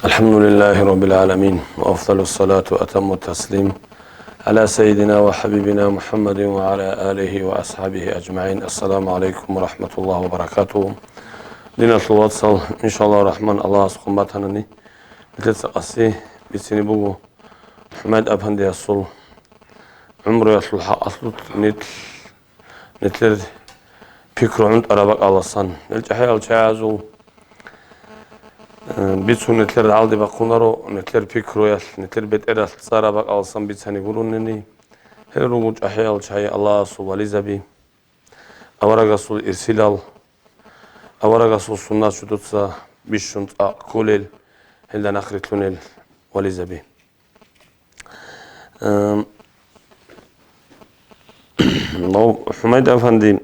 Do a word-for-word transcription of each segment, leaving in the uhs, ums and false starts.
الحمد لله رب العالمين، وأفضل الصلاة وأتم التسليم على سيدنا وحبيبنا محمد وعلى آله وأصحابه أجمعين. السلام عليكم ورحمة الله وبركاته. Диналъул вацал, иншаллагьу рахман, Аллагьас хъуматанани, нилъеца къаси бицине буго ХӀумайд Апандиясул гӀумруялъул хӀакъалъулъ нилъ, нилъер пикру гӀунтӀараб бакӀаласан. Гьел чӀахӀиял чагӀазул, э, бицун нилъер гӀалде бахъунаро, нилъер пикруялъ, нилъер бетӀералъ цӀараб бакӀаласан бицани гуронани. Гьел руго чӀахӀиял чагӀи, Аллагьасул вализаби, аварагасул ирсилал, аварагасул суннат жидеца бищун цӀакъ кколел, гьелда нахърилълъунел вализаби. Эм, нов ХӀумайд Афанди,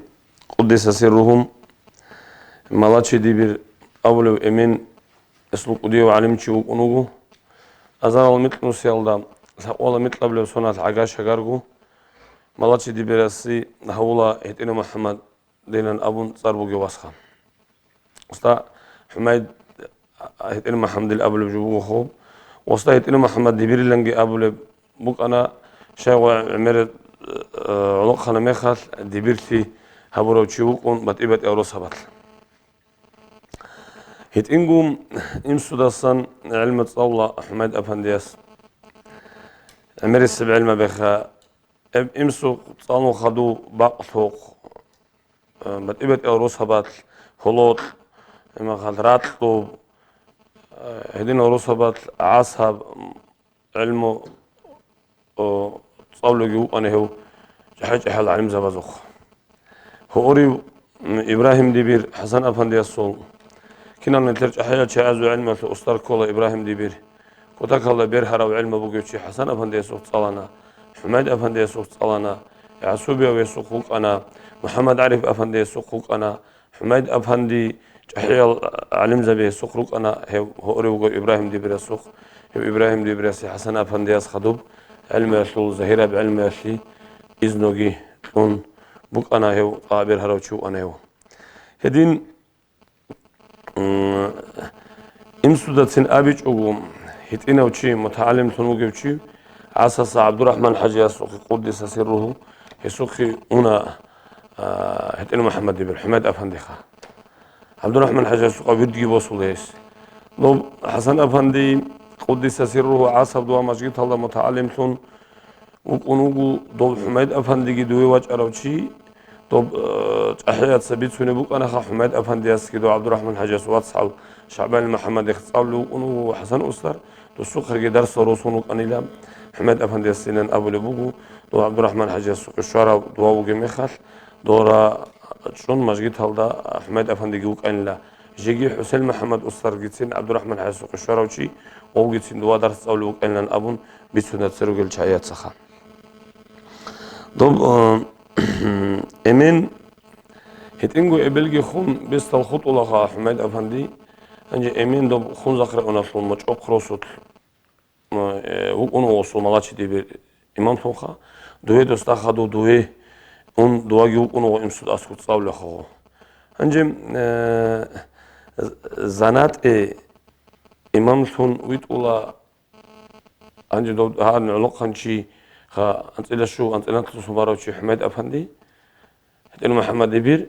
къуддиса сирругьу, Малачи Дибир абулев эмен, эсул кӀудияв гӀалимчи вукӀун вуго. Азарал микьнусиялда лъакъола микьабилеб соналъ гӀага-шагарго Малачи Дибирасе гьавула ГьитӀинав МухӀаммад динан абун цӀар бугев васха. Уста ХӀумайд, ГьитӀинав МухӀаммадил абулеб жо буго хоб. Уста ГьитӀинав МухӀаммад Дибириланги абулеб букӀана, щай гъо гӀемер, э, гӀолохъана мехалъ, дибирлъи гьабурав чи вукӀун батӀи-батӀиял росабалъ. ГьитӀинго имсудасан гӀелма цӀалула ХӀумайд Апандияс. ГӀемерисеб гӀелма беха, эб имсу цӀалун хадув бакълъухъ, э, батӀи-батӀиял росабалъ, гьолокь, имахал ракьуб, э, гьединал росабалъ гӀасаб, гӀелму, о, цӀалулеги вукӀана гьев чӀахӀи-чӀахӀиял гӀалимзабазухъ. Гьорив, м, Ибрагьим Дибир ХӀасан Апандиясул, кинал нилъер чӀахӀиял чагӀазул гӀелмалъул устар ккола Ибрагьим Дибир. Кутакалда бергьарав гӀелма бугев чи ХӀасан Апандиясухъ цӀалана, ХӀумайд Апандиясухъ цӀалана, ГӀасубияв гьесухъ вукӀана, МухӀаммад ГӀариф Апандиясухъ вукӀана, ХӀумайд Апанди чӀахӀиял гӀалимзаби гьесухъ рукӀана, гьев гьорев вуго Ибрагьим Дибирасухъ. Гьев Ибрагьим Дибирасе ХӀасан Апандияс хадуб гӀелмуялъул, загьираб гӀелмуялъе изноги кьун букӀана, гьев цӀакъ бергьарав чи вукӀана гьев. Гьедин, м, имсудацин абичӀого, гьитӀинав чи, мутагӀалимлъун вугев чи, ГӀасаса ГӀабдурахӀман ХӀажиясухъе, къуддиса сирругьу, гьесухъе уна, а, ГьитӀинав МухӀаммад Дибир, ХӀумайд Апандиха. ГӀабдурахӀман ХӀажиясухъа вирдги босула гьес. Ноб ХӀасан Апанди, къуддиса сирругьу, ГӀасаб дова мажгиталда мутагӀалимлъун вукӀун вуго, доб ХӀумайд Апандиги дуве вачӀарав чи, доб, э, чӀахӀияца бицунеб букӀанаха, ХӀумайд Апандиясги доб ГӀабдурахӀман ХӀажияс вацгӀал ШагӀбанил МухӀаммадихъ цӀалулев вукӀун вуго ХӀасан устар, досухъеги дарсал росун вукӀанила. ХӀумайд Апандиясилан абулеб буго, доб ГӀабдурахӀман ХӀажиясухъе щварав дова вугеб мехалъ, дора чӀун мажгиталда ХӀумайд Апандиги вукӀанила. Жеги ХӀусен МухӀаммад устаргицин ГӀабдурахӀман ХӀажиясухъе щварав чи, овгицин дова дарс цӀалулев вукӀанилан абун бицуна церугел чагӀияцаха. Доб, э, эмен гьитӀинго эбелги хун бесдал хутӀулаха ХӀумайд Апанди, гьанже эмен доб хун захъреуналъул мочӀохъ росулъ, э, вукӀун вуго Малачи Дибир имамлъунха, дуве досда хадув дуве ун дуваги вукӀун вуго имсуд аскӀов цӀалулехъого. Гьанже, э, з-, занатӀе имамлъун витӀула. Гьанже дов гьарун гӀолохъанчи, ха, анцӀила щув, анцӀила анкьлъун барав чи ХӀумайд Апанди, ГьитӀинав МухӀаммад Дибир.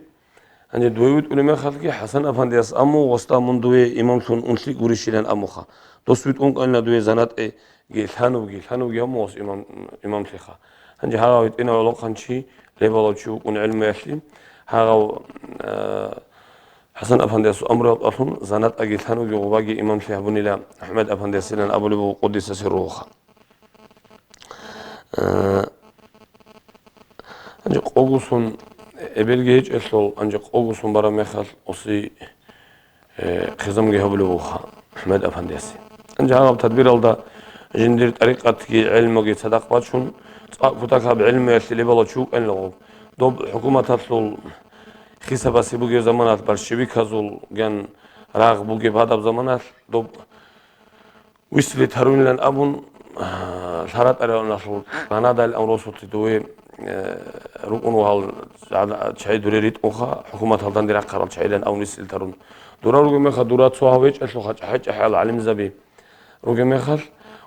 Гьанже дуве витӀулеб мехалъги ХӀасан Апандияс аму, гъосда мун дуве имамлъун унлъи гурищилан амуха. Дос витӀун кӀанила дуве занатӀеги лъанувги, лъанувги гьаму гъос имам, имамлъиха. Гьанже гьагъав гьитӀинав гӀолохъанчи, лебалав чи вукӀун гӀелмуялъе, гьагъав, э, ХӀасан Апандиясул амруялъ кӀвалъун, занатӀаги лъануги гъубаги имамлъи гьабунила ХӀумайд Апандиясилан абулеб буго, къуддиса сирругьуха. Э, гьанже къогусун эбелги гьечӀелъул, гьанже къогусун бараб мехалъ, оси, э, хъизамги гьабулеб бугоха ХӀумайд Апандиясе. Гьанже гьаб тадбиралда жиндир тӀарикъатги гӀелмуги цадахъ бачун, цӀакъ кутакаб гӀелмуялъе лебала чи вукӀанила гъоб. Доб хӀукуматалъул хисабасе бугеб заманалъ, большевиказул ган рагъ бугеб гьадаб заманалъ, доб висили тарунилан абун, а, лъаратӀариланалъул Гранадалил амросулъе дуве, э, рукӀун вагьал чагӀи дуре ритӀунха, хӀукуматалда данде рахъарал чагӀилан абун висили тарун. Дура руго меха, дура цо гьав гьечӀелъулха, чӀахӀи-чӀахӀиял гӀалимзаби, ругеб мехалъ,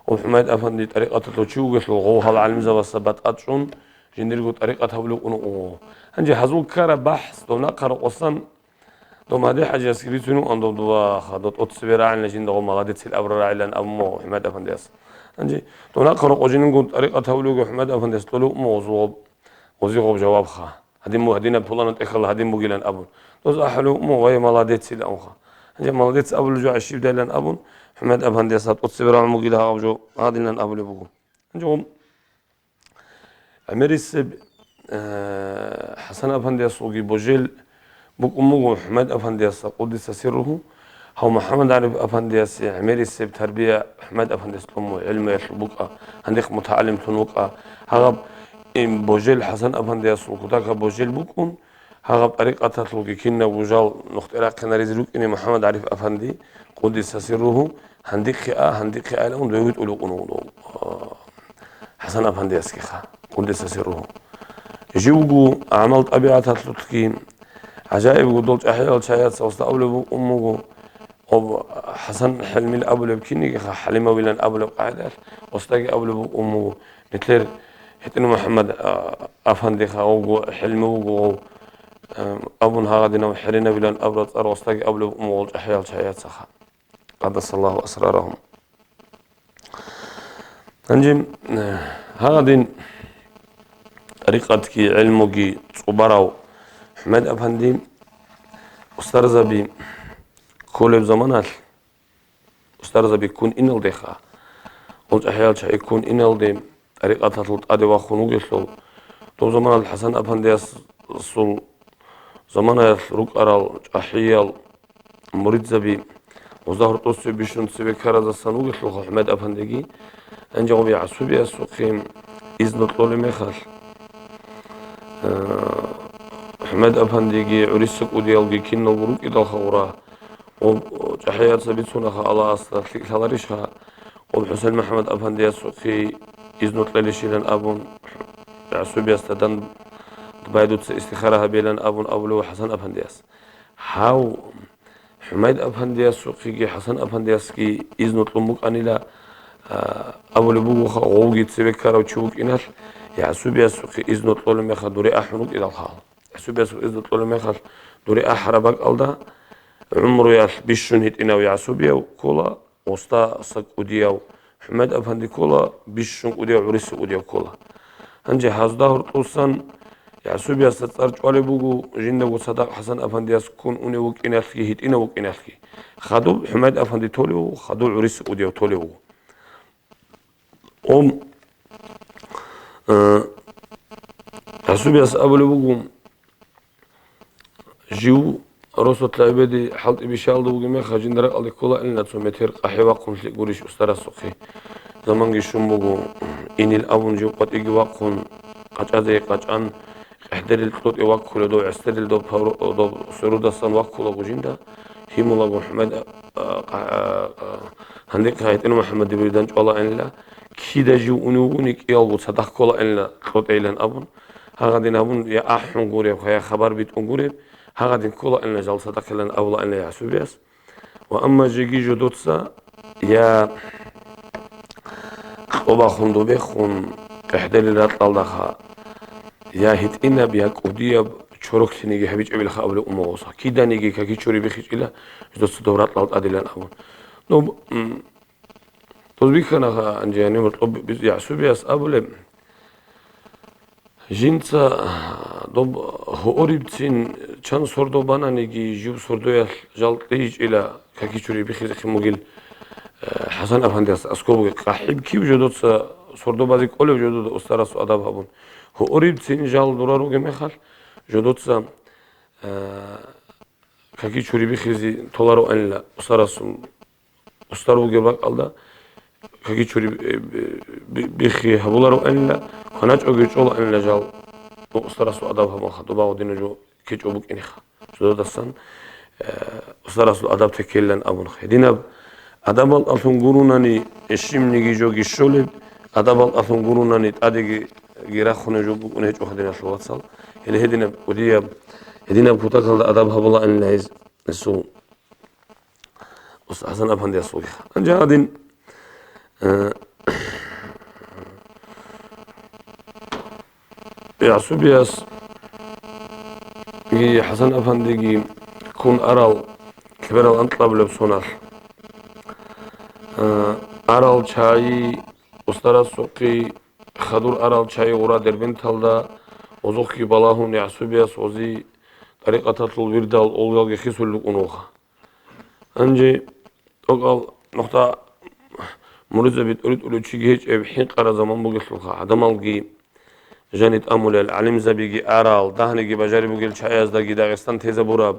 гъов ХӀумайд-афанди тӀарикъаталъул чи вугелъул, гъов гьал гӀалимзабазда батӀа чӀун, жиндирго тӀарикъат гьабулев вукӀун вуго. Гьанже гьазул ккараб бахӀс дов нахъа рокъосан дов Магьди-хӀажиясги бицунев вукӀан дов дуваха, дов тӀоцебе рагӀилан жинда гъов молодецил абураб рагӀилан абун буго ХӀумайд-афандияс. Гьанже дов нахъа рокъо жиндирго тӀарикъат гьабулев вуго ХӀумайд-афандияс кьолев вукӀун буго гъозул гъоб жавабха. Гьадин бу-, гьадинаб пуланаб тӀехьалда гьадин бугилан абун. Доз ахӀулев вукӀун буго, вай, молодецил абунха. Гьанже молодец абулеб жо гӀащибдайилан абун, ХӀумайд-афандияс гьаб тӀоцебе рагӀун бугила гьаб жо гьадинлъун абулеб буго. Гьанже гъоб гӀемерисеб, э, ХӀасан-афандиясулги божел букӀун буго ХӀумайд-афандиясда, къуддиса сирругьу, гьав МухӀаммад-ГӀариф-афандиясе гӀемерисеб тарбия ХӀумайд-афандияс кьун буго, гӀелмуялъул букӀа, гьандихъ мутагӀалимлъун вукӀа. Гьагъаб, ин, божел ХӀасан-афандиясул кутакаб божел букӀун, гьагъаб тӀарикъаталъулги кинабго жал нухде рахъинаризе рукӀине МухӀаммад-ГӀариф-афанди, къуддиса сирругьу, гьандихъе а, гьандихъе а илан дов витӀулев вукӀун вуго, а, ХӀасан-афандиясгиха, къуддиса сирругьу. Живго гӀамал-тӀабигӀаталъулъги гӀажаибго дол чӀахӀиял чагӀаца гъосда абулеб букӀун буго, гъоб ХӀасан ХӀилмил абулеб кинигиха, ХӀалимавилан абулеб къагӀидаялъ, гъосдаги абулеб букӀун буго, нилъер ГьитӀинав МухӀаммад, а, афандиха, гъовго ХӀилми вуго гъов, а, абун гьагъадинав ХӀиринавилан абураб цӀар гъосдаги абулеб букӀун буго дол чӀахӀиял чагӀацаха. Къаддасаллагьу асрарагьум. Гьанже, э, гьагъадин тӀарикъатги гӀелмуги цӀубарав ХӀумайд-афанди устарзаби кколеб заманалъ, устарзаби ккун иналдеха, гъол чӀахӀиял чагӀи ккун иналде, тӀарикъаталъул тӀаде вахун вугелъул, доб заманалъ ХӀасан-афандиясул заманаялъ рукӀарал чӀахӀиял муридзаби гъозда гьоркьоса бищун цебе ккаразасан вугелъулха ХӀумайд-афандиги, гьанже гъоб ЯгӀсубиясухъе изну кьолеб мехалъ, э, ХӀумайд-афандиги, гӀуриса кӀудиялги киналго рукӀидалха гъура, гъоб чӀахӀияца бицунаха Аллагьасда лъикӀ лъаларищха, гъоб ХӀусен МухӀаммад-афандиясухъе изну кьелищилан абун, ЯгӀсубиясда дандбай дуца истихара гьабейилан абун абулев ХӀасан-афандияс. Гьав ХӀумайд-афандиясухъеги ХӀасан-афандиясги изну кьун букӀанила, а, абулеб бугоха, гъовги цебе ккарав чи вукӀиналъ, ЯгӀсубиясухъе изну кьолеб мехалъ дуре ахӀун рукӀидалха. ЯгӀсубиясухъе изну кьолеб мехалъ дуре ахӀараб бакӀалда, гӀумруялъ бищун гьитӀинав ЯгӀсубияв ккола, гъосдаса кӀудияв ХӀумайд-афанди ккола, бищун кӀудияв гӀуриса кӀудияв ккола. Гьанже гьазда гьоркьосан ЯгӀсубиясда цӀар чӀвалеб буго, жиндаго цадахъ ХӀасан-афандияс ккун унев вукӀиналъги гьитӀинав вукӀиналъги. Хадуб ХӀумайд-афанди толев вуго, хадуб гӀуриса кӀудияв толев вуго. Ом, э, ЯгӀсубияс абулеб буго, жив росулъа эбеде хӀалтӀи бищалда вугеб мехалъ, жинда ракӀалде кколаанила цо метер къахӀи вахъун лъикӀ гурищ устарасухъе. Заманги щун буго, инил абун жив къватӀиги вахъун, къачӀазе къачӀан, къехӀдерил кьотӀи ваккула дов гӀестерил дов павро-, дов сверудасан ваккулаго жинда, гьимулаго ХӀумайд, а, а, а, а, гьандихъ гьитӀинав МухӀаммад дибиридан чӀвалаанила, кида жив унев вугони кӀиялго цадахъ кколаанила кьотӀейилан абун, гьагъадин гьабун я ахӀун гуреб, я хабар битӀун гуреб, гьагъадин кколаанила жал цадахъилан абулаанила ЯгӀсубияс. Ва амма жеги жодоца я кьо бахун добехун къехӀдерил ракьалдаха, я гьитӀинаб, я кӀудияб чороклъиниги гьабичӀебилха абулеб умугъуса. Киданиги каки чури бихичӀила жодоца дов ракьал тӀадилан абун. Доб, м, дозбихьанаха, анжи гьанив гьоркьоб биз ЯгӀсубияс абулеб, жинца доб гьуорибцин чан сордо бананиги, жив сордоялъ жал кьижичӀила каки чури бихизехъин бугил, э, ХӀасан-афандияс аскобуги къахӀиб киб жодоца сордо базе кӀолев жодода устарасул адаб гьабун. Гьуорибцин жал дора ругеб мехалъ, жодоца, э, каки чури бихизе толароанила устарасул устар вугеб бакӀалда, каки чури, э, би-, би-, биххи гьабулароанила, кваначӀоги чӀолаанила жал, устарасул адаб гьабунха, добагъу дина жо кечӀо букӀинеха. Жододасан, э, устарасул адаб теккелилан абунха. Гьединаб адабал алъун гурунани, щибниги жоги щолеб, адабал алъун гурунани тӀадеги рахуна жо букӀун гьечӀоха, диналъул вацал. Гьеле гьединаб кӀудияб, гьединаб кутакалда адаб гьабулаанила гьез, гьесул. Ус ХӀасан-афандиясулгиха. Анжи гьадин, Э, ЯгӀсубиясги ХӀасан-афандиги ккун арал лъеберал анкьабилеб соналъ, э, арал чагӀи, устарасухъе хадур арал чагӀи гъура Дербенталда, гъозухъги балагьун ЯгӀсубияс гъози тӀарикъаталъул вирдал олялги хисулел рукӀун вуха. Гьанже тӀокӀал нухда муридзаби тӀоритӀулев чиги гьечӀеб хӀинкъараб заман бугелъулха, гӀадамалги жани тӀамулел, гӀалимзабиги арал, дагьниги бажари бугел чагӀаздаги Дагъистан тезабураб,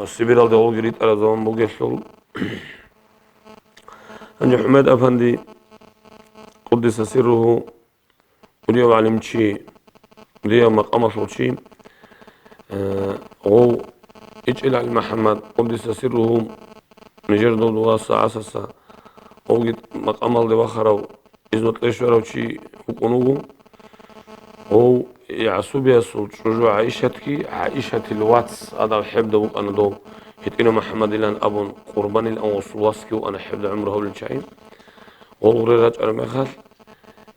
Сибиралде гъолги ритӀараб заман бугелъул. Гьанже ХӀумед-афанди, къуддиса сирругьу, кӀудияв гӀалимчи, кӀудияв макъамалъул чи, э, гъов ИчӀил ГӀалимухӀаммад, къуддиса сирругьу, нижер дов дуласа гӀасаса, гъовги макъамалде вахарав, изну кье щварав чи вукӀун вуго. Гъов ЯгӀсубиясул чӀужу ГӀаишатги, ГӀаишатил вац, гьадав хӀебда вукӀана дов, ГьитӀинав МухӀаммадилан абун, Къурбанилан гъосул васги вукӀана хӀебда гӀумру гьавлел чагӀи. Гъол гъуре рачӀараб мехалъ,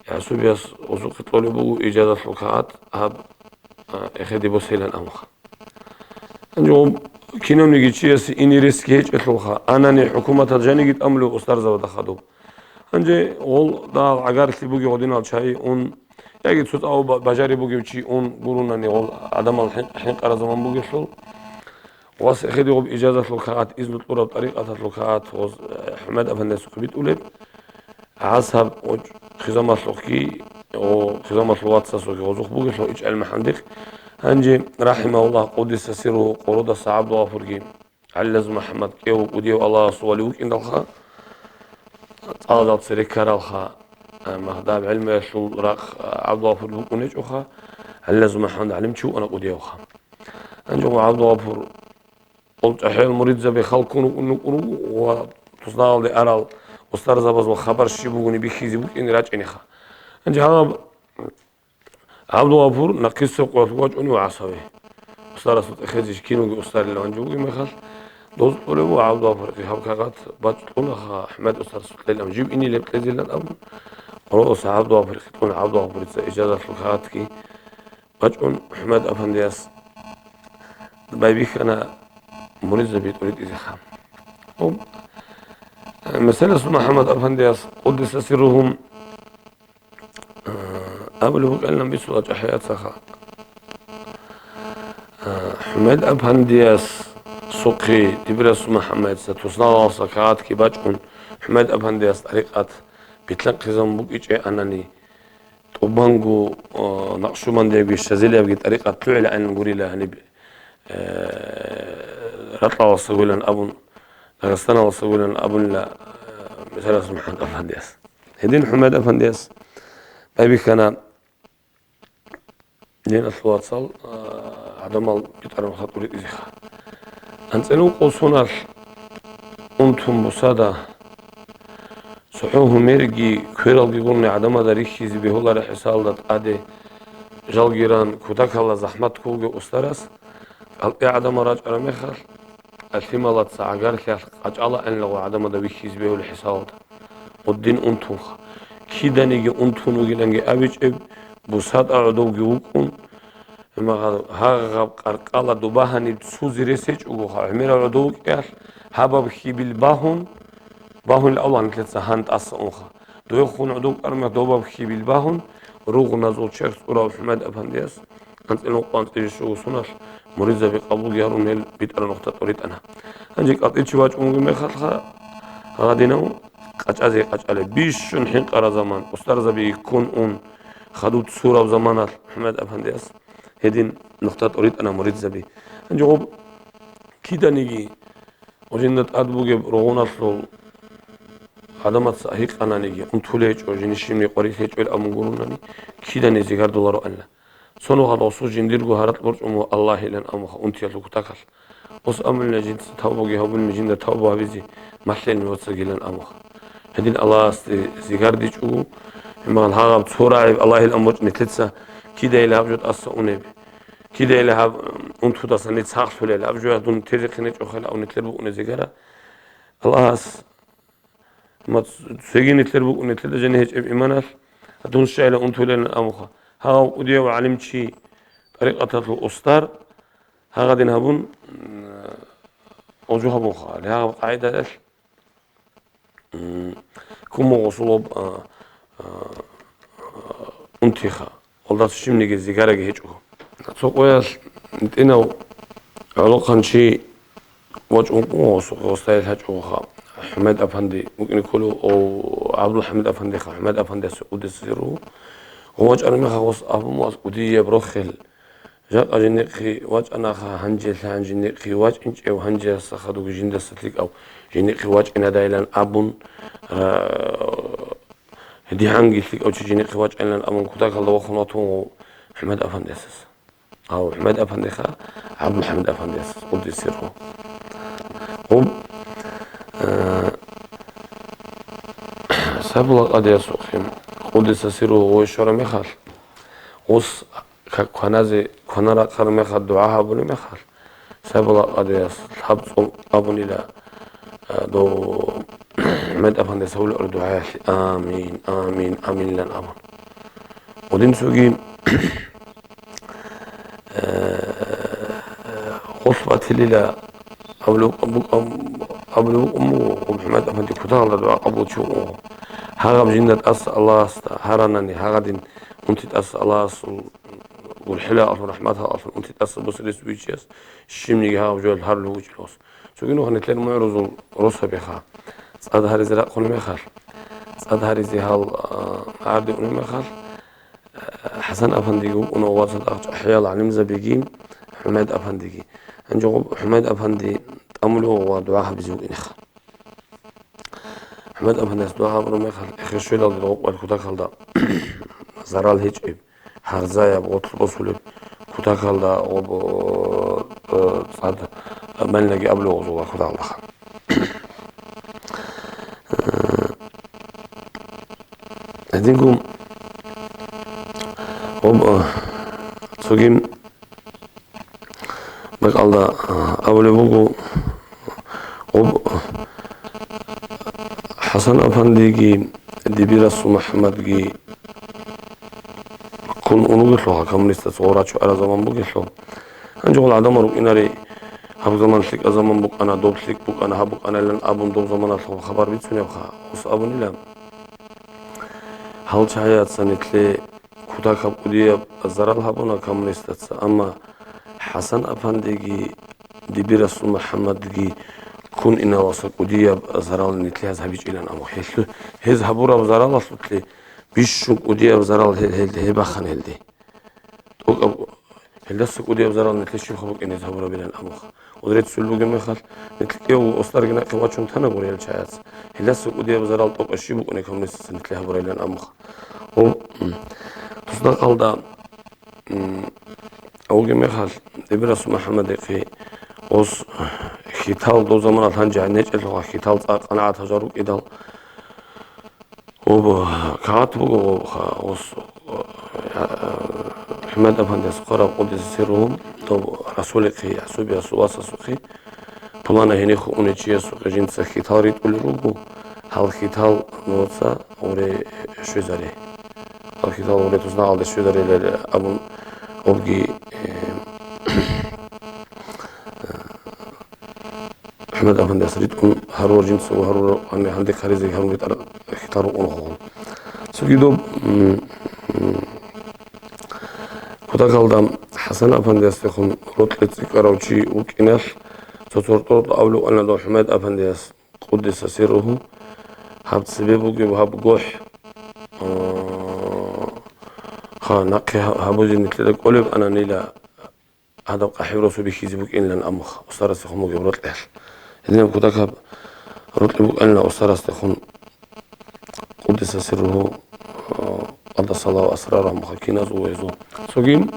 ЯгӀсубияс гъосухъе кьолеб буго ижазалъул кагъат гьаб, а, эхеде босейилан абунха. Гьанже гъоб кинавниги чиясе ине ресги гьечӀелъулха, анани хӀукуматалъ жаниги тӀамулев устарзабада хадуб. Гьанже гъол дагьал гӀагарлъи бугев гъодинал чагӀи ун, яги цоцӀав ба-, бажари бугев чи ун гурунани гъол гӀадамал хӀин-, хӀинкъараб заман бугелъул. Вас эхеде гъоб ижазалъул кагъат, изну кьураб тӀарикъаталъул кагъат гъоз, э, ХӀумед-афандиясухъе битӀулеб. ГӀасаб ва хизамалъухъги, ва хизамалъул вацасухъги гъозухъ бугелъул ИчӀил МухӀаммадихъ. Гьанже, рахӀимагьуллагь, къуддиса сирругьу, къородаса ГӀабдулгъафурги, ГӀаллазул МухӀаммад кӀев вукӀудияв Аллагьасул вали вукӀиндалха, цӀалдал цере ккаралха, а, магьдаб гӀелмуялъул рахъ, а, ГӀабдулгъафур букӀун гьечӀоха, ГӀаллазул МухӀаммад гӀалимчи вукӀана кӀудиявха. Гьанже ГӀабдулгъафур гъол чӀахӀиял муридзаби халкун вукӀун вукӀун вуго ва туснагъалде арал устарзабазул хабар щиб бугони бихьизе букӀине рачӀинеха. Гьанже гьаб ГӀабдулгъафур нахъисеб къоялъ вачӀунев ГӀасаве. Устарасул цӀехезищ киналги устарилан ванжи вугеб мехалъ, доз кьолев вуго ГӀабдулгъафурихъе гьаб кагъат бачӀунеха ХӀумед устарасул кьелан жиб инилеб кьезилан абун, къоролъос ГӀабдулгъафурихъе кьун ГӀабдулгъафурица ижазалъул кагъатги бачӀун ХӀумед-афандияс байбихьана муридзаби тӀоритӀизеха. Гьоб, э, меселасул МухӀаммад-афандияс, къуддиса сирругьу, Э, абулеб букӀанилан бицула чӀахӀияцаха. Э, ХӀумед-афандиясухъе Дибирасул МухӀаммадица туснавалса кагъатги бачӀун, ХӀумед-афандияс тӀарикъат битлъанхъизабун букӀичӀеб анани, тӀубанго, э, накъшубандиябги шазилиябги тӀарикъат лъугӀилаанин гурила гьаниб, э, Ракьаласагойилан абун, Дагъистаналасагойилан абунила, э, меселасул МухӀаммад-афандияс. Гьедин ХӀумед-афандияс байбихьана диналъул вацал, а, гӀадамал битӀараб хатӀури изеха. АнцӀила ункъо соналъ унтун бусада, цохӀо гьумерги квералги гурони гӀадамазда рихьизе бегьулареб хӀисалда тӀаде жалги ран кутакалда захӀмат кколги устарас, кӀалтӀи гӀадамал рачӀараб мехалъ, лъималаца гӀагарлъиялъ къачӀала гӀеллаго гӀадамазда вихьизе бегьулеб хӀисалда. Гъудин унтунха. Киданиги унтун вугиланги абичӀеб, бусада гӀодовги вукӀун, гьагъаб къаркъала дуба гьаниб цузи рес гьечӀогоха, гӀемерал гӀодов вукӀиялъ, гьабаб хьибил багьун, багьунел авлан нилъеца гьан тӀаса унха. Дуехун гӀодов кӀармах добаб хьибил багьун, ругъуназул черх цӀурав ХӀумед-афандияс, анцӀила ункъо анцӀила щуго соналъ муридзаби къабулги гьарун, гьел битӀараб нухда тӀоритӀана. Гьанже кӀалтӀичи вачӀун вугеб мехалъха, гьадинав къачӀазе къачӀалеб, бищун хӀинкъараб заман, устарзаби ккун ун, хадуб цураб заманалъ ХӀумед-афандияс гьедин нухда тӀоритӀана муридзаби. Гьанже гъоб киданиги Гъожинда тӀад бугеб ругъуналъул гӀадамаца гьикъананиги, унтулей гьечӀо, жиндир щибниги къварилъи гьечӀо абун гурунани, киданиги зигардулароанила. Цо нухалъ гъосул жиндирго гьаракь борчӀун буго Аллагьилан абунха унтиялъул кутакалъ. Гъос абунила жинца тавбаги гьабунила жинда тавба гьабизе малъилин вацагилан абунха. Гьедин Аллагьасде зигардичӀого, гьебмагъан гьагъаб цо рагӀи Аллагьилан борчӀ нилъеца кидайила гьаб жо тӀаса унеб. Кидайила гьаб, м, унтудаса нилъ сахлъулел, гьаб жоялъ дун тезехъин гьечӀохъел абун нилъер букӀунезегара. Аллагьас Амма цеги нилъер букӀун, нилъеда жени гьечӀеб иманалъ, дун щайила унтулелан абуха. Гьав кӀудияв гӀалимчи, тӀарикъаталъул устар, гьагъадин гьабун, м, гъожу гьабунха. Гьагъаб къагӀидалъ, м, куму гъосулаб, а, а, унтиха. Гъолдаса щибниги зигараги гьечӀо. Цо къоялъ гьитӀинав гӀолохъанчи вачӀун вукӀун гъосухъе, гъосда гьел гьачӀоха. ХӀумед-апанди вукӀине кколев, о, ГӀабдулхӀамид-апандиха, ХӀумед-апандиас кӀудиса сирругьу. Гъов вачӀараб мехалъ гъос абун вукӀана кӀудияб рохел. Жакъа жинихъе вачӀанаха, гьанжелъ гьанжинихъе вачӀинчӀев, гьанжеяса хадуги жиндаса лъикӀав жинихъе вачӀинадайилан абун, а, гьедигьанги лъикӀав чи жинихъе вачӀайилан абун, кутакалда вахун ватун ХӀумед-апандиясас. Гьав ХӀумед-апандиха, ГӀабдулхӀамид-апандиясас, кӀудиса сирругьу. Гъоб, а, Сайфулла къадиясухъе, кӀудиса сирругьу, гъой щвараб мехалъ, гъос Как кваназе, квана рахъараб мехалъ дугӀа гьабулеб мехалъ, Сайфулла къадияс лъабцӀул абунила, а, дов ХӀумед-апандияс гьабулеб дугӀаялъе: «Амин, амин, аминилан», – абун. Гъодин цоги, э, гъолъ батилила абулеб букӀун, абулеб букӀун буго, гъоб ХӀумед-апанди кутакалда дугӀа къабул чи вукӀун вуго. Гьагъаб жинда тӀаса Аллагьасда гьаранани, гьагъадин унти тӀаса Аллагьасул гурхӀелалъун, рахӀматалъун унти тӀаса босарис бугев чияс щибниги гьаб жоялъ гьарулев вугев чи гъос. Цоги нуха нилъер мугӀрузул росабиха. ЦӀад гьаризе рахъун мехалъ, цӀад гьаризе гьал, а, гӀарде унеб мехалъ, а, ХӀасан-апандиги вукӀуна ва цадахъ чӀахӀиял гӀалимзабиги, ХӀумед-апандиги. Гьанже гъоб ХӀумед-апанди тӀамулев ва дугӀа гьабизе вукӀинеха. ХӀумед-апандияс дугӀа гьабураб мехалъ, эхир щвелалде гъоб къвел кутакалда зарал гьечӀеб, гьарзаяб, гъотлъ босулеб, кутакалда гъоб, э, цӀад, э, малинаги абулев гъозул кутакалдаха. Э, гьединго гъоб, э, цоги бакӀалда, а, абулеб буго, гъоб ХӀасан-апандиги Дибирасул МухӀаммадги ккун ун вугелъулха, коммунистаца гъорачу ара заман бугелъул. Гьанже гъол гӀадамал рукӀинаре, гьаб заман лъикӀаб заман букӀана, доб лъикӀ букӀана, гьаб букӀанилан абун доб заманалъул хабар бицунебха, гъос абунила. Гьал чагӀияца нилъе кутакаб кӀудияб зарал гьабуна коммунистаца, амма ХӀасан-апандиги Дибирасул МухӀаммадги ккун иналдаса кӀудияб зарал нилъее гьаз гьабичӀилан абун. Гьелъу-, гьез гьабураб заралалъулъе бищун кӀудияб зарал гьел, гьел, гьеб бахъана гьелде. ТӀокӀаб Гьелдаса кӀудияб зарал нилъее щибха букӀин гьез гьабурабилан абуха. Гъоз реццулел бугеб мехалъ, нилъ кӀиявго устарги нахъе вачун танагури гьел чагӀаца. Гьелдаса кӀудияб зарал тӀокӀаб щиб букӀине коммунистаца нилъее гьабурабилан абуха. Гъоб, м, туснакъалда, м, вугеб мехалъ, Дибирасул МухӀаммадихъе гъос хьитал дов заманалъ гьанже гьанечӀелъулха хьитал цӀакъ къанагӀат гьажар рукӀидал, Гъоб кагъат буго, гъоб ха-, гъос, э, ХӀумед-апандияс хъвараб къуддиса сирругьу, доб Расулихъе, ЯгӀсубиясул васасухъе, пулана гьенихъе унев чиясухъе жинца хьитал ритӀулел руго, гьал хьитал нуца гъоре щвезаре. Гьал хьитал гъоре туснакъалде щвезарилан абун, гъобги, э, ХӀумед-апандияс ритӀун гьарурал жинцаго гьарурал, гьаниб гьанде хъаризеги гьарун битӀараб хьитал рукӀуна хъугъун. Цоги доб, м, м, кутакалда ХӀасан-апандиясдехун рокьи цӀикӀкӀарав чи вукӀиналъ, цо-цо рокьи абулев вукӀана дов ХӀумед-апандияс, къуддиса сирругьу, гьаб цебе бугеб гьаб гохӀ, а, ха, нахъе гьаб-, гьабузе нилъеда кӀолеб ананила, гьадаб къахӀиб росу бихьизе букӀинилан абун, устарасдехун бугеб рокьиялъ. Гьединаб кутакаб рокьи букӀанила устарасдехун, къуддиса сирругьу, къаддасаллагьу асрарагьум, киназул ва гьезул. Цоги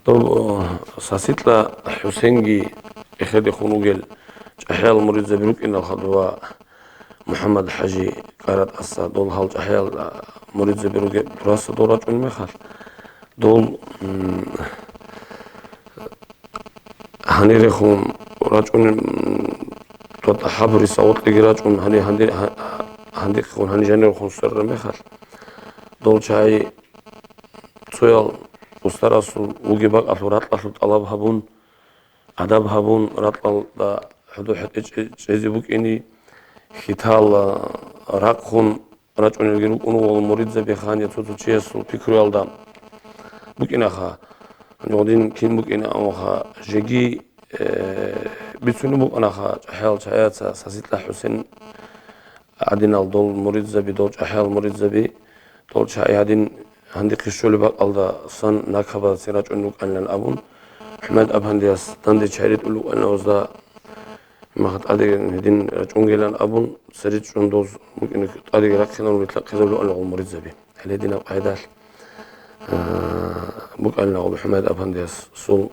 доб, э, Саситла ХӀусенги эхедехун вугел чӀахӀиял муридзаби рукӀиналха дова МухӀаммад-хӀажи КӀаратӀаса, дол гьал чӀахӀиял, а, муридзаби ругеб дураса дол рачӀун мехалъ, дол, м, гьанирехун рачӀун, м, тӀатӀа хӀабуриса гъоркьеги рачӀун, гьанир, гьанир, гьа-, гьандихъун гьанижанирхун сверараб мехалъ, дол чагӀи цоял устарасул вугеб бакӀалъул ракьалъул тӀалаб гьабун, адаб гьабун, ракьалда хӀуду-хӀетӀе чӀе-, чӀезе букӀине, хьитал рахъун рачӀунелги рукӀун вуго муридзаби ханде цо-цо чиясул пикруялда букӀинаха, гьанже гъодин кин букӀина абунха, жеги, э, бицунеб букӀанаха, чӀахӀиял чагӀияца Саситла ХӀусен гӀадинал дол муридзаби, дол чӀахӀиял муридзаби, дол чагӀи гьадин гьандихъе щолеб бакӀалдасан накабацин рачӀун рукӀанилан абун, ХӀумад-апандияс данде чагӀи ритӀулев вукӀана гьезда, имаха тӀадеги гьедин рачӀунгилан абун, цере чӀун доз букӀине тӀадеги рахъинан рилълъахъизабулев вукӀана гъол муридзаби. Гьеле динаб къайдалъ, а, букӀанила гъол ХӀумад-апандиясул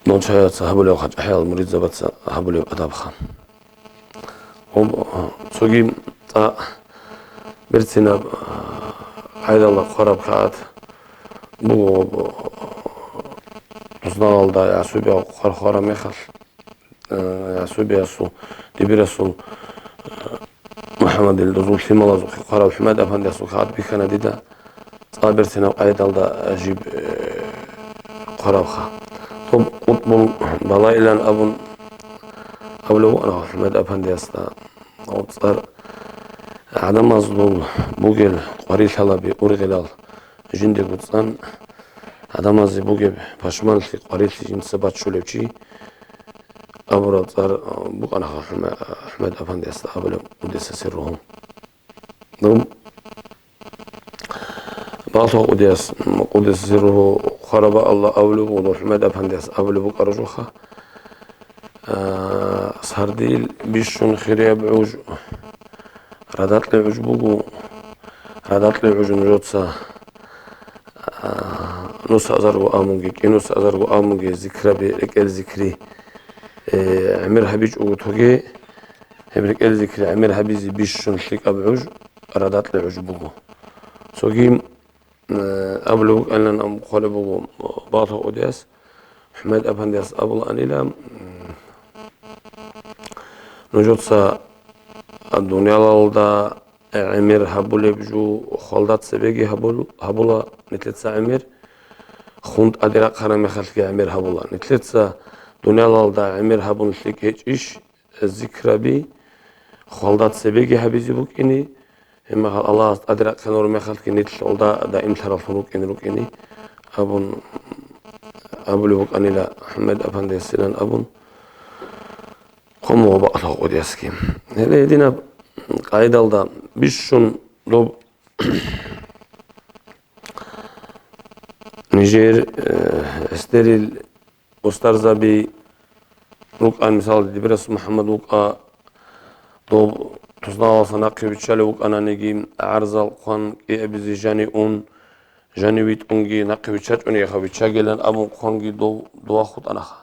дол чагӀияца гьабулеб, чӀахӀиял муридзабаца гьабулеб адабха. Гъоб, цоги цӀакъ берцинаб, а, къайдалда хъвараб кагӀат буго гъоб, тусналалда ясуби хъвар-хъвараб мехалъ, а, ясубиясул, дибирасул, а, МухӀаммадил дозул лъималазухъе хъварав ХӀумад-апандиясул кагӀат бихьана дида, цӀакъ берцинаб къайдалда жиб, э, хъварабха. Доб къутӀбул балаилан абун абулеб букӀана ХӀумад-апандиясда, гъоб цӀар гӀадамаздул бугел къварилъалаби ургъелал жиндего цӀан, гӀадамазе бугеб пашманлъи, къварилъи жинца баччулев чи абураб цӀар букӀана ХӀума-, ХӀумад-апандиясда абулеб, къуддиса сирругьу. Доб Балъа къудияс, къуддиса сирругьу, хъвараб Аллагь абулеб буго, ХӀумад-апандияс абулеб букӀараб жоха, а, сардил бищун хирияб гӀуж, радакьлъи гӀуж буго, радакьлъи гӀуж нужеца, а, нусазарго амунги, кӀинусазарго амунги зикраби, рекӀел зикри, э, гӀемер гьабичӀого тоге, гьеб рекӀел зикри гӀемер гьабизе бищун лъикӀаб гӀуж радакьлъи гӀуж буго. Цоги, э, абулеб букӀанилан абун хъвалеб буго Балъа къудияс, ХӀумад-апандияс абулаанила, м, нужеца дуниялалда гӀемер гьабулеб жо хвалда цебеги гьабул-, гьабула нилъеца гӀемер, хун тӀаде рахъараб мехалъги гӀемер гьабула. Нилъеца дуниялалда гӀемер гьабун лъикӀ гьечӀищ, зикраби хвалда цебеги гьабизе букӀине, гьеб мехалъ Аллагьас тӀаде рахъинараб мехалъги нилъ гьелда даимлъараллъун рукӀине рукӀине абун абулеб букӀанила ХӀумад-апандиясилан абун, хъван буго Балъа къудиясги. Гьеле гьединаб къайдалда бищун доб нижер, э, гӀесдерил устарзаби рукӀан, мисалалда, дибирас МухӀаммад вукӀа, доб тусналалса нахъе виччалев вукӀананиги, гӀарзал хъван кӀиабизе жани ун, жани витӀунги, нахъе виччачӀониги виччагилан абун хъванги дов дова хутӀанаха.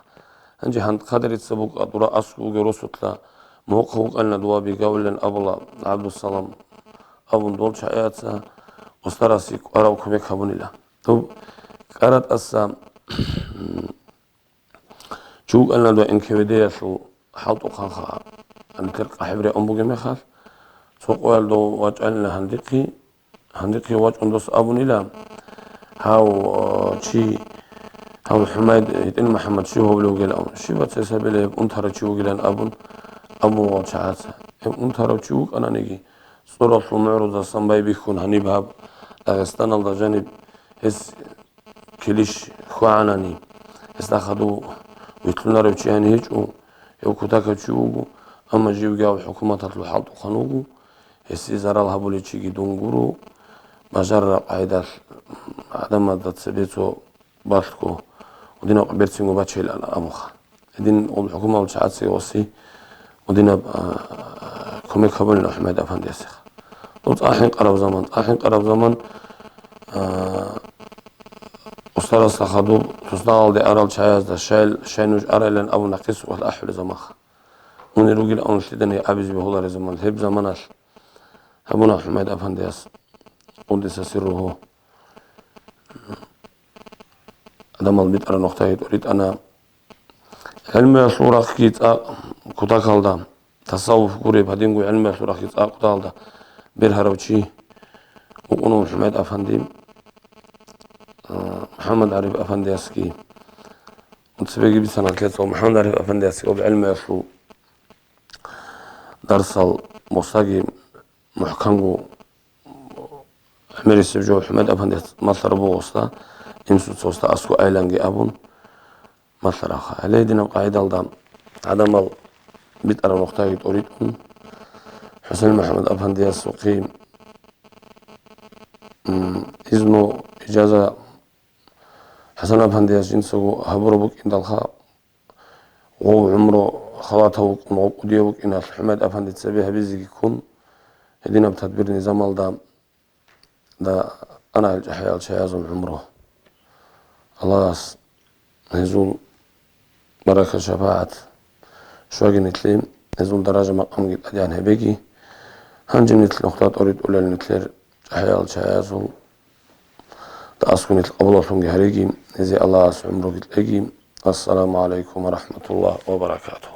Гьанже гьанкадерица букӀа дура аскӀов вугев росулъа мухъа вукӀанила дова бигавилан абула ГӀабдусалам абун дол чагӀияца устарасе кӀварав кумек гьабунила. Доб КӀаратӀаса чи вукӀанила дов эн ка вэ дэ-ялъул хӀалтӀухъанха, гьанкер къахӀиб регӀун бугеб мехалъ, цо къоялда вачӀанила гьандихъе, гьандихъе вачӀун дос абунила, гьав, э, чи, гьав ХӀумайд гьитӀин МухӀаммад щив гьавулев вугилан абун, щибац гьес гьабила, гьеб унтарав чи вугилан абун, абун вал чагӀаца. Гьеб унтарав чи вукӀананиги, цӀоралъул мугӀрузасан байбихьун гьаниб гьаб Дагъистаналда жаниб гьес килищ хьвагӀанани, гьесда хадув вилълъунарев чи гьанив гьечӀо, гьев кутакав чи вуго, амма живги гьав хӀукуматалъул хӀалтӀухъан вуго, гьесие зарал гьабулев чиги дун гуро, бажарараб къагӀидалъ гӀадамазда цебе цо балъго, гьединаб берцинго бачейилан абуха. Гьедин гъол хӀукуматалъул чагӀаца гъоси гьединаб, а, кумек гьабунила ХӀумайд-апандиясеха. Доб цӀа хӀинкъараб заман, цӀа хӀинкъараб заман, а, устарасда хадуб тусналалде арал чагӀазда щай, щай нуж арайилан абун нахъисухъалъ ахӀулеб заманха. Унел ругел авнлъидани абизе бегьулареб заман, гьеб заманалъ гьабуна ХӀумайд-апандияс, къуддиса сирругьу. Гьадамал битӀараб нухдаги тӀоритӀана. ГӀелмуялъул рахъги цӀакъ кутакалда тасаввуф гуреб гьадинго гӀелмуялъул рахъги цӀакъ кӀудалда бергьарав чи вукӀуна МухӀаммад Афанди, а, МухӀаммад ГӀариф Афандиясги. Цебеги бицана нилъеца МухӀаммад ГӀариф Афандиясги об гӀелмуялъул дарсал босаги мухӀканго гӀемерисеб жо МухӀаммад Афандияс малъараб буго гъосда, инсуца гъосда аскӀо айланги абун малъарабха. Гьале гьединаб къагӀидалда гӀадамал битӀараб нухдаги тӀоритӀун, ХӀусен МухӀаммад Афандиясухъе, м, изну, ижаза ХӀасан Афандияс жинцаго гьабураб букӀиндалха, гъов гӀумру халатав вукӀун, гъов кӀудияв вукӀиналъ ХӀумад Афанди цебе гьабизеги ккун, гьединаб тадбир-низамалда да ана гьел чӀахӀиял чагӀазул гӀумру. Аллагьас гьезул баракат-шапагӀат щваги нилъее, гьезул даража-макъамги тӀадегӀан гьабеги. Гьанже нилъ нухда тӀоритӀулел нилъер чӀахӀиял чагӀазул, аскӀун нилъ къабулалъунги гьареги, гьезие Аллагьас гӀумруги кьеги. Ассаламу гӀалайкум ва рахӀматуллагь ва баракатугь.